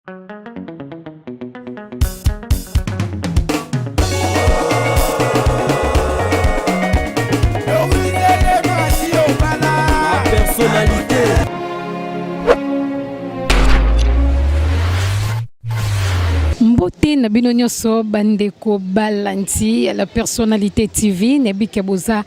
Personnalité. Mbote na bino nyonso bandeko balandi ya la personnalité TV nayebi ke boza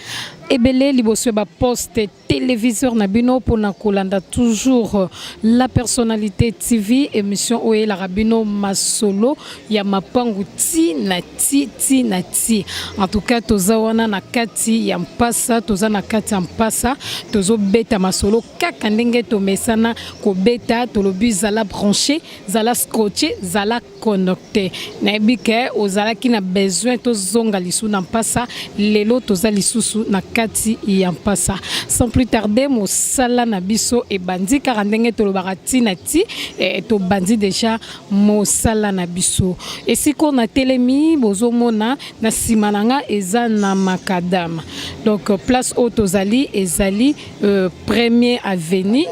ebele liboso ya baposte televiseur na bino pona kolanda toujours la personnalité TV émission oyo elaka bino masolo ya mapangu ti na ti ti na ti en tout cas toza wana na kati ya mpasa toza na kati ya mpasa tozobeta masolo kaka ndenge tomesana kobeta tolobi zala branché zala scotché zala connecte nayebi ke ozalaki na besoin tozonga lisusu na mpasa lelo toza lisusu na kati ya mpasa sans plus tarder mosala na biso ebandi kaka ndenge tolobaka ti na ti eh, tobandi deja mosala na biso esika oyo natelemi bozomona na nsima na nga eza na makadama donc place oyo tozali ezali euh, premier avenue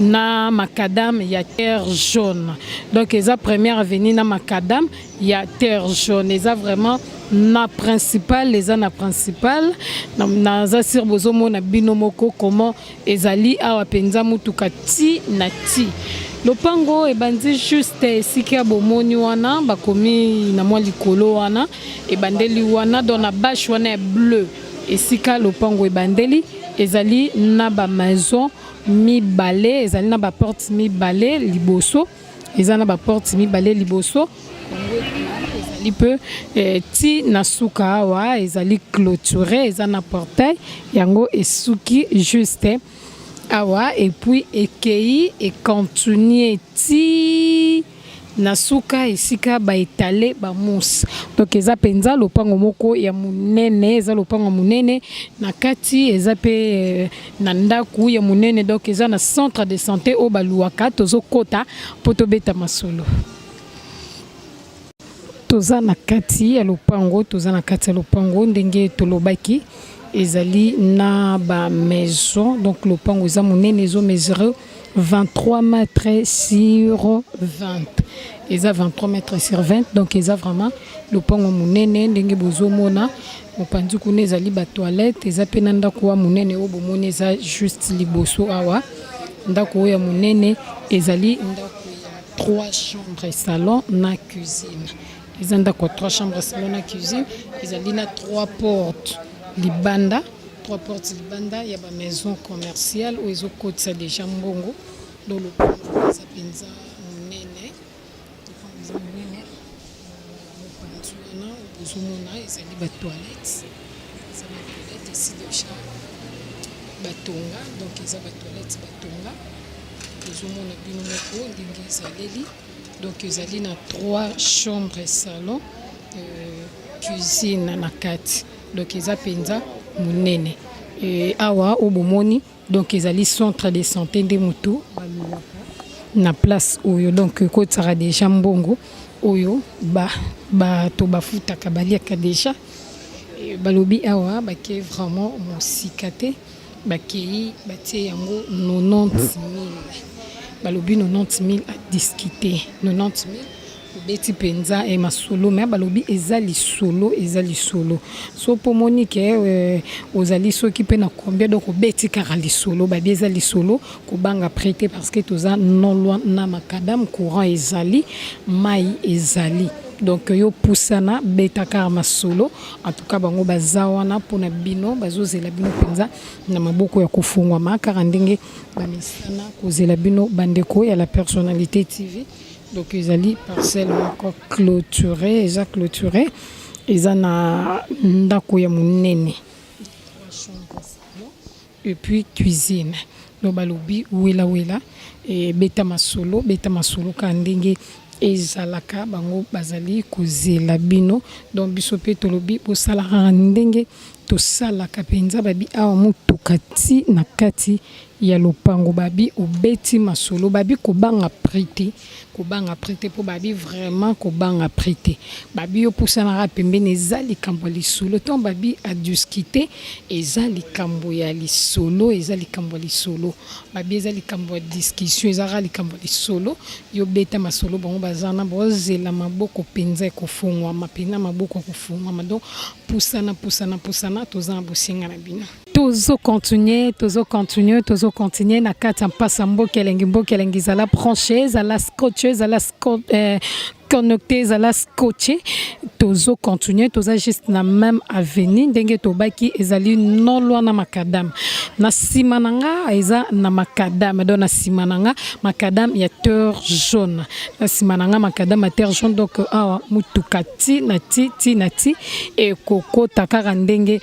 na macadam ya terre jaune donc eza première avenue na macadam ya terre jaune eza vraiment na principal eza na principal naza sur bozomona bino moko comment ezali awa mpenza motuka ti na ti lopango ebandi juste esika bomoni wana bakomi na mwa likolo wana ebandeli wana donc na bashe wana ya bleu esika lopango ebandeli ezali na ba maison mibale ezali na ba porte mibale liboso eza na ba porte mibale liboso ezali mpe eh, ti na suka awa ezali clôture eza na portail yango esuki juste awa epuis ekei econtinue ti na suka esika ba etale ba mousse donc eza mpenza lopango moko ya monene eza lopango ya monene na kati eza mpe eh, na ndako ya monene donc eza na centre de santé oyo baluwaka tozokota mpo tobeta masolo toza na kati ya lopango toza na kati ya lopango ndenge tolobaki ezali na ba maison donc lopango eza monene ezo mesure 23 mètres sur 20 eza 23 mètres sur 20 donc eza vraiment lopango monene ndenge bozomona mopanzi kuna ezali ba toilette eza mpe na ndako wa monene oyo bomoni eza juste liboso awa ndako oyo ya monene ezali ndako ya 3 chambres salon na cuisine eza ndako ya 3 chambres salon na cuisine ezali na 3 portes libanda 3 portes libanda ya ba maison commerciale oyo ezokotisa deja mbongo do lopango eza mpenza monene lopango eza monene mopanzi wana bozomona ezali ba toilette eza ba toilette esi deja batonga donc eza ba toilette batonga bozomona bino moko ndenge ezaleli donc ezali na 3 chambres salon euh, cuisine na kati donc eza mpenza monene e, awa oyo bomoni donc ezali centre de santé nde motu balulaka na place oyo donc ekotisaka deja mbongo oyo bato ba bafutaka baliaka deja e, balobi awa bake vraiment mosika te bakei batie yango 90 000 balobi 90 000 à discuter 90 000 obeti mpenza eh, masolo me balobi eza lisolo eza lisolo so mpo omoni ke eh, ozali soki mpe na combien donc obeti kaka lisolo babi eza lisolo kobanga prix te parce que toza non loin na macadam courant ezali mai ezali donc yo pusana beta kaka masolo en tout cas bango baza wana mpona bino bazozela bino mpenza na maboko ya kofungwama kaka ndenge bamesana kozela bino bandeko ya la personnalité tv Donc ezali parcelle moko clôturée, eza clôturée, eza na ndako ya monene et puis cuisine. Donc balobi wela wela e beta masolo, beta masolo kaka ndenge ezalaka bango bazali kozela bino. Donc biso pe tolobi bosala kaka ndenge tosalaka penza babi awa motuka ti na kati. ya lopango. Babi obeti masolo, babi kobanga prix te, kobanga prix te, mpo babi vraiment kobanga prix te. Babi yo pusanaka pembeni, eza likambo ya lisolo. Ntango babi adiscuter, eza likambo ya lisolo, eza likambo ya lisolo. Babi eza likambo ya discussion, eza kaka likambo ya lisolo. Yo beta masolo, bango baza na bozela maboko mpenza ekofungwama, mpenza maboko ekofungwama. Donc pusana, pusana, pusana, toza na bosenga na bino. Tozo continuer, tozo continuer, tozo continuer na kati ya mpasa. Mboka elengi, mboka elengi, ezala branché, ezala scotché, ezala connecté, ezala scotché. Tozo continuer, toza juste na même avenue. Ndenge tobaki, ezali non loin na macadam. Na nsima na nga eza na macadam, donc na nsima na nga macadam ya Terre Jaune, na nsima na nga macadam ya Terre Jaune. Donc awa mutuka ti na ti ti na ti ekokota kaka ndenge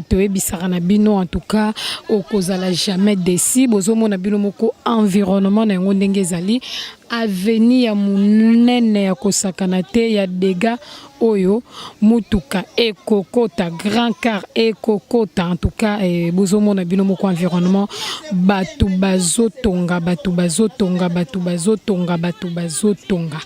toyebisaka na bino. En tout cas, okozala jamais déçu. Bozomona bino moko environnement na yango ndenge ezali, avenue ya monene ya kosakana te, ya dégâts oyo mutuka ekokota, grand car ekokota. En tout cas, bozomona bino moko environnement. Bato bazotonga, bato bazotonga, bato bazotonga, bato bazotonga.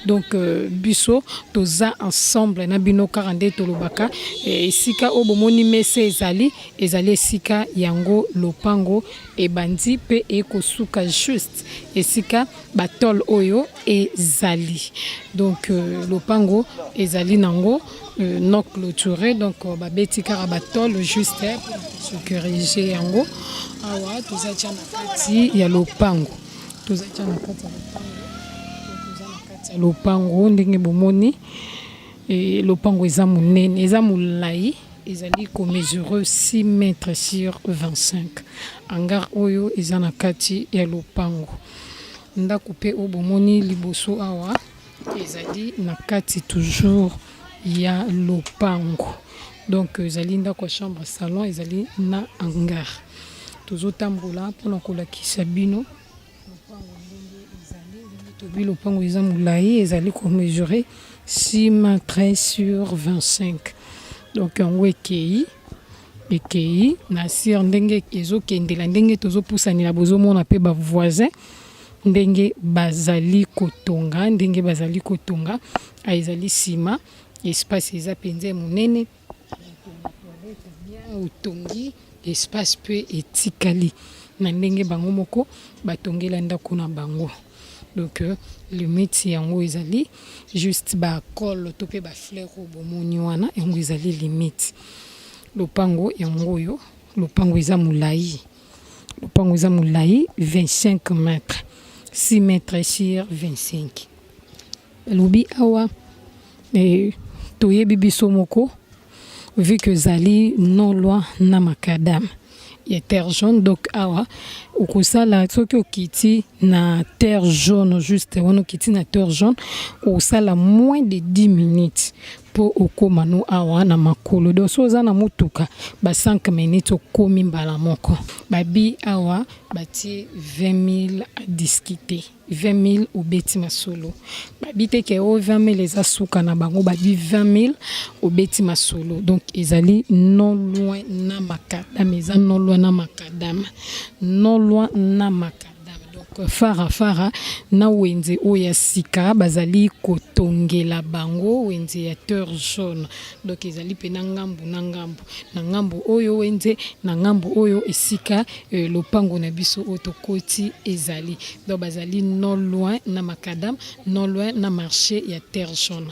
Donc biso toza ensemble na bino kaka nde tolobaka. Esika oyo bomoni mesa ezali, ezali esika yango lopango ebandi mpe ekosuka, juste esika batôle oyo ezali. Donc lopango ezali nango non clôturé, donc babeti kaka batôle juste sécuriser yango. Awa toza tia na kati ya lopango, toza tia na kati ya lopango, toza na kati ya lopango. Ndenge bomoni lopango eza monene, eza molai, ezali komesure 6 mètres sur 25. Hangar oyo eza na kati ya lopango. Ndako mpe oyo bomoni liboso awa ezali na kati toujours ya lopango. Donc ezali ndako ya chambre salon, ezali na hangar. Tozotambola mpona kolakisa bino lopango ndenge ezali. Ndenge tobi, lopango eza molai, ezali komesure 6 mètres sur 25. Donc yango ekei, ekei na sur ndenge ezokendela, ndenge tozopusanela, bozomona mpe bavoisin ndenge bazali kotonga, ndenge bazali kotonga. Ezali nsima, espace eza mpenza monene. Toilette bien, otongi, espace mpe etikali na ndenge bango moko batongela ndako na bango. Donc limite yango ezali juste bakole to mpe bafleur oyo bomoni wana, yango ezali limite. Lopango yango oyo, lopango eza molai, lopango eza molai 25 mètres, 6 mètres sur 25. Balobi awa toyebi biso moko, vu que ezali non loin na macadam ya Terre Jaune. Donc awa okosala, soki okiti na Terre Jaune, juste wana okiti na Terre Jaune, okosala moins de 10 minutes mpo okóma no awa na makolo. Donc so oza na motuka, ba 5 minutes okómi mbala moko. Babi awa batie 20 000 à discuter. 20 000, obeti masolo. Babi te ke o 20 000 eza suka na bango. Babi 20 000, obeti masolo. Donc ezali non loin na macadam, eza non loin na macadam, non loin na macadam. Donc fara fara na wenze oyo ya sika bazali kotongela bango, wenze ya Terre Jaune. Donc ezali mpena ngambu na ngambu, na ngambu oyo wenze, na ngambu oyo esika lopango na biso oyo tokoti ezali. Donc bazali non loin na macadam, non loin na marché ya Terre Jaune.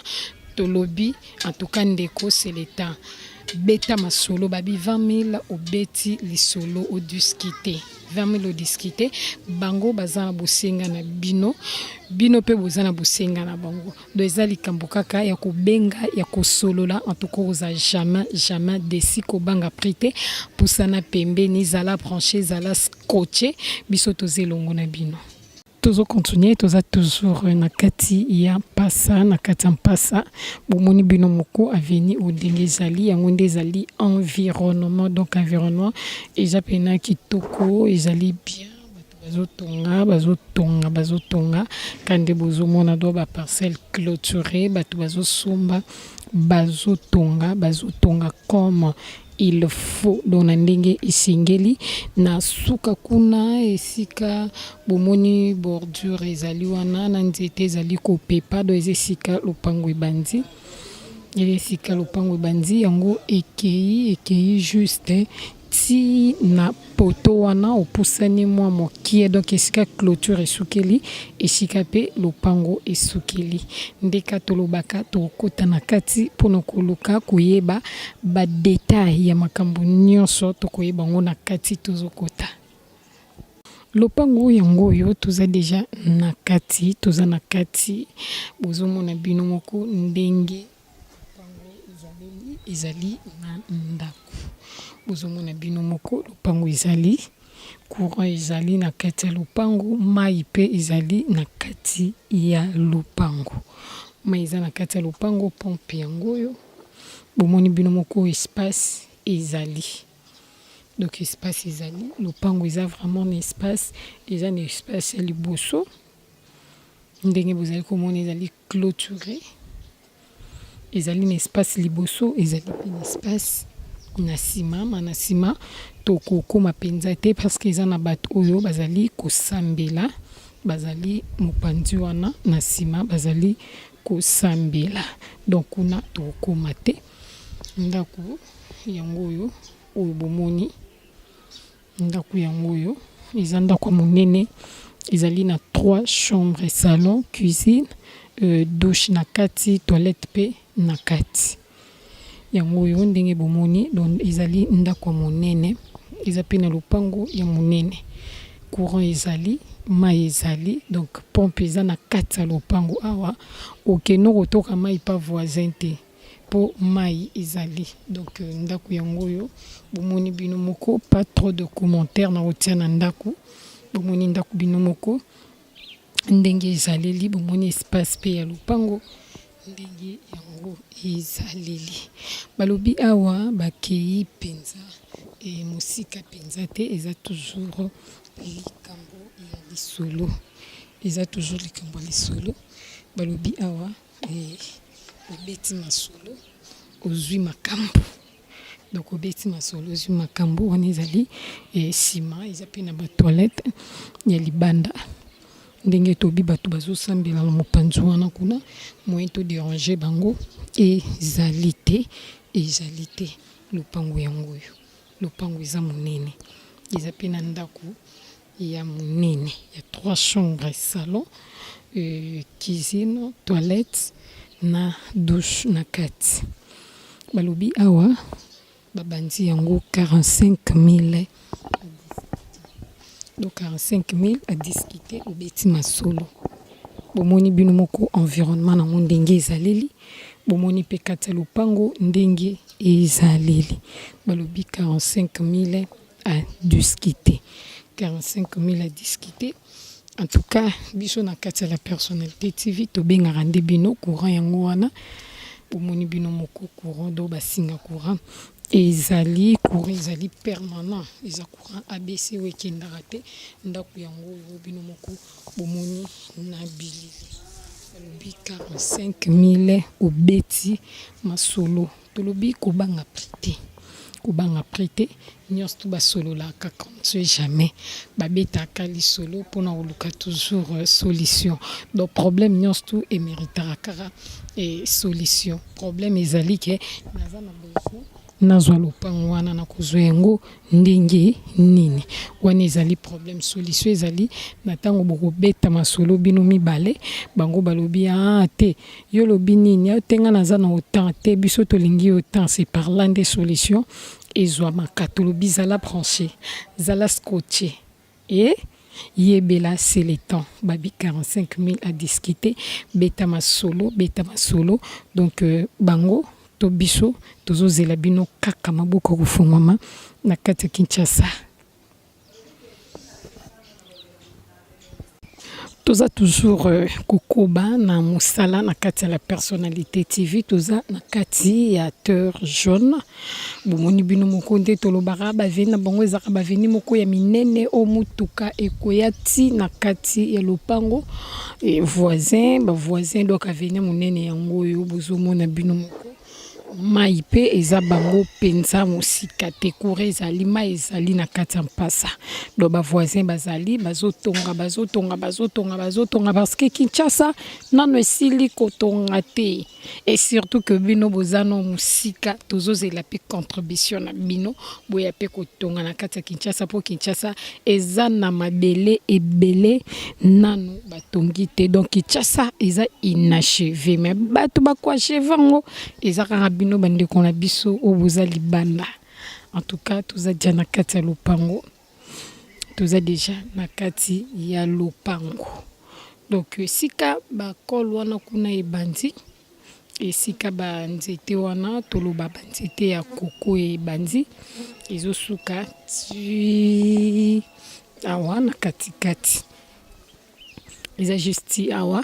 Tolobi en tout cas, ndeko, c'est le temps, beta masolo. Babi 20 000, obeti lisolo, odiscuter. 20 000, odiscuter. Bango baza na bosenga na bino, bino mpe boza na bosenga na bango. Donc eza likambo kaka ya kobenga, ya kosolola. En tout cas, oza jamais jamais déçu. Kobanga prix te, pusana pembeni, ezala branché, ezala scotché. Biso toza elongo na bino, tozocontinue, toza toujours na kati ya mpasa. Na kati ya mpasa, bomoni bino moko avenue oyo ndenge ezali, yango nde ezali environnement. Donc environnement eza mpena kitoko, ezali bien. Bato bazotonga, bazotonga, bazotonga ka nde bozomona. Do baparcelle clôturé, bato bazosomba, bazotonga, bazotonga comme il faut donc na ndenge esengeli. Na suka kuna esika bomoni bordure ezali wana na nzete ezali kopepa donc eza esika lopango ebandi, eza esika lopango ebandi yango ekeyi ekeyi juste ti na poteau wana opusani mwa mokie donc esika cloture esukeli esika pe lopango esukeli nde ka tolobaka tokota na kati mpona koluka koyeba ba detail ya makambo nyonso tokoyeba yango na kati tozokota. Lopango yango oyo toza deja na kati toza na kati bozomona bino moko ndenge lopango ezaleli ezali na ndako bozomona bino moko lopango ezali courant ezali na kati ya lopango mayi pe ezali na kati ya lopango mayi eza na kati ya lopango pompe yango oyo bomoni bino moko espace ezali donc espace ezali lopango eza vraiment na espace eza na espace ya liboso ndenge bozali komona ezali cloture ezali na espace liboso ezali pe na espace na sima ma na sima tokokoma penza te parce que eza na bato oyo bazali kosambela bazali mopanzi wana na sima bazali kosambela donc kuna tokokoma te ndako yango oyo oyo bomoni Ndaku yango oyo eza ndaku ya munene ezali na trois chambres salon cuisine douche na kati toilette pe na kati yango oyo ndenge bomoni donc ezali ndaku ya munene eza pe na lopango ya munene courant ezali mayi ezali donc pompe eza na kati ya lopango awa okende okotoka mayi pa voisin te. Po mayi ezali donc ndaku yango oyo bomoni bino moko pas trop de commentaire na kotia na ndaku bomoni ndaku bino moko ndenge ezaleli bomoni espace pe ya lopango ndenge yango ezaleli balobi awa bakeyi penza e mosika penza te eza toujours likambo ya lisolo eza toujours likambo ya lisolo balobi awa Obeti masolo ozui makambu donc obeti masolo ozui makambu wana ezali sima eza pe na ba toilette ya libanda ndenge toyebi batu bazo sambela na mopanzi wana kuna moyen to deranger bango ezali te ezali te lopango yango oyo lopango eza monene eza pe na ndaku ya munene ya trois chambres salon cuisine toilette na douche na kati balobi awa babandi yango 45000 donc 45000 a discuter obeti masolo bomoni bino moko environnement nango ndenge ezaleli bomoni pe kati ya lopango ndenge ezaleli balobi 45000 à discuter 45000 à discuter en tout cas biso na kati ya la personnalité TV tobengaka nde bino courant yango wana bomoni bino moko courant do basinga courant ezali courant ezali permanent eza courant ABC oyo ekendaka te ndako yango oyo bino moko bomoni na bilili balobi 45000 obeti masolo Tolobi kobanga prix te, kobanga prix te, nionso tout basololaka kaka on ne sait jamais, babetaka lisolo pona koluka toujours solution, donc problème nionso tout e meritaka kaka solution, problème ezali que naza na besoin nazua lopango wana nakozua yango Ndenge nini? Wana ezali problème. Solution ezali na tango bokobeta masolo bino mibale, bango balobi ah te yo olobi nini? Ah te nga naza na autant te, biso tolingi autant, c'est par là nde solution ezwamaka. Tolobi zala branche, zala scotche et yebela c'est le temps. Babi 45.000 à discuter, beta masolo, beta masolo donc bango To biso tozo zela bino kaka maboko kofongwama na kati ya Kinshasa. Toza toujours kokoba na mosala na kati ya la personnalité TV toza na kati ya terre jaune bomoni bino moko nde tolobaka ba avenue na bango ezalaka ba avenue moko ya minene oyo motuka ekoya ti na kati ya lopango Et voisin, ba voisin donc avenue munene yango oyo bozomona bino moko. Mai mpe eza bango mpenza mosika te, courant ezali, mai ezali na kati ya mpasa. Donc ba voisins bazali bazotonga, bazotonga, bazotonga, bazotonga parce que Kinshasa nano esili kotonga te. Et surtout que bino boza no mosika, tozozela mpe contribution na bino, boya mpe kotonga na kati ya Kinshasa, mpo Kinshasa eza na mabele ebele nanu batongi te. Donc Kinshasa eza inachevé, mais bato bakoachever yango eza kaka bino bandeko na biso oyo boza libanda. En tout cas, toza dia na kati ya lopango, toza déjà na kati ya lopango. Donc esika bakole wana kuna ebandi, esika banzete wana, toloba banzete ya koko ebandi, ezosuka ti awa na katikati. Eza juste awa,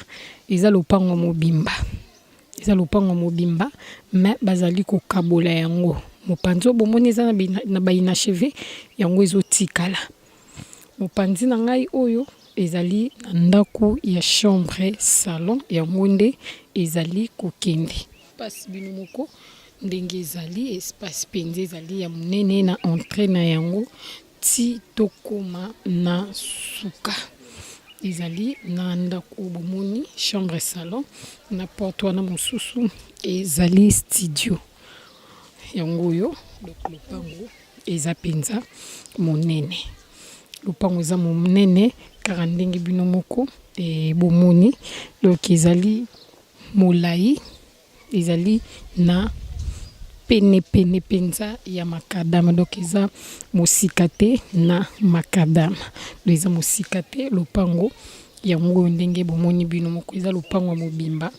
eza lopango mobimba, eza lopango mobimba, mais bazali kokabola yango. Mopanzi oyo bomoni eza na bainachevé, yango ezotikala. Mopanzi na ngai oyo ezali na ndako ya chambre salon, yango nde ezali kokende. Espace bino moko ndenge ezali, espace mpenza ezali ya monene na entrée na yango ti tokóma na suka. Ezali na ndako oyo bomoni chambre salon, na porte wana mosusu ezali studio, yango oyo. Donc lopango eza mpenza monene, lopango eza monene kaka ndenge bino moko bomoni. Donc ezali molai, ezali na penepene mpenza ya macadam, donc eza mosika te na macadam, donc eza mosika te. Lopango yango oyo ndenge bomoni bino moko, eza lopango ya mobimba,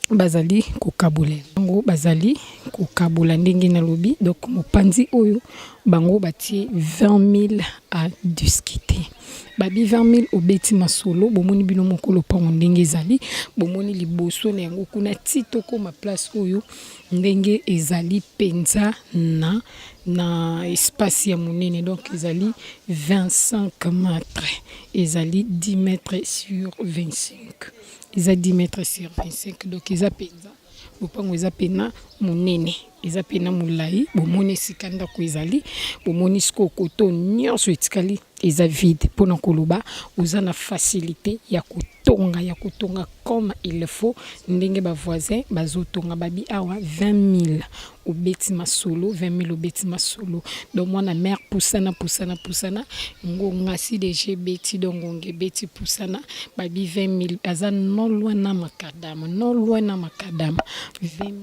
bazali kokabola yango, bazali kokabola ndenge nalobi. Donc mopanzi oyo bango batie 20 000 à discuter, babi 20 000, obeti masolo. Bomoni bino moko lopango ndenge ezali, bomoni liboso na yango kuna ti tokóma place oyo ndenge ezali mpenza na espace ya monene. Donc ezali 25 mètres, ezali 10 mètres sur 25, eza 10 mètres sur 25. Donc eza mpenza lopango eza pena monene, eza pena molai. Bomoni esika ndako ezali, bomoni sikoyo koto nyonso etikali eza vide, mpona koloba oza na facilité ya kotonga, ya kotonga comme il faut ndenge bavoisin bazotonga. Babi awa 20 000, obeti masolo, 20 000, obeti masolo. Donc mwana mare, pusana, pusana, pusana, ngonga si deja ebeti, donc ngonga ebeti, pusana. Babi 20 000, aza non loin na macadam, non loin na macadam. 20 000,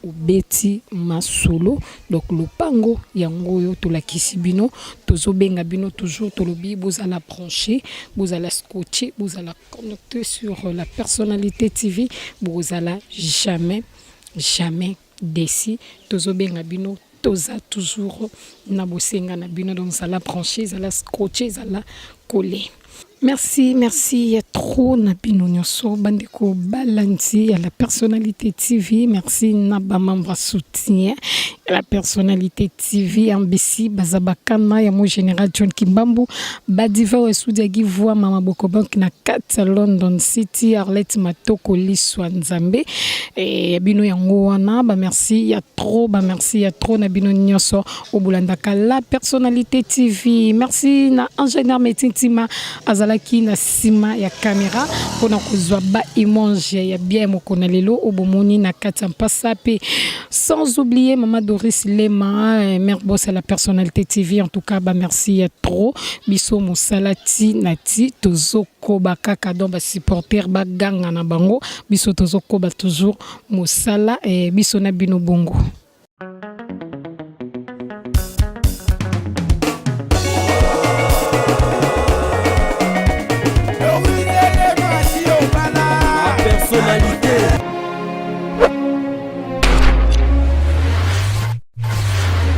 obeti masolo. Donc lopango yango oyo tolakisi bino, tozobenga bino toujours, tolobi bozala branché, bozala scotché, bozala connecté sur La Personnalité TV, bozala jamais jamais déçus. Tozobenga bino, toza toujours na bosenga na bino. Donc zala branché, ezala scotché, ezala collé. Merci, merci ya trop na bino nyonso bandeko balandi ya La Personnalité TV. Merci na bamembre soutien ya La Personnalité TV, ambisi baza bakana ya mo général John Kimbambu, badiva oyo esudiaki voi mama Bokobank na kati ya London City, Arlette Matoko, liswa Nzambe ya bino yango wana. Bamerci ya trop, bamerci ya trop na bino nyonso obolandaka La Personnalité TV. Merci na ingénieur Métin Ntima, azalaki na nsima ya caméra mpona kozwa baimage ya bien moko na lelo oyo bomoni na kati ya mpasa. Mpe sans oublier mama Doris Lema, mère boss ya La Personnalité TV. En tout cas, bamerci ya trop. Biso mosala ti na ti, tozokoba kaka. Donc basupporter baganga na bango, biso tozokoba toujours mosala, biso na bino bongo. Personnalité.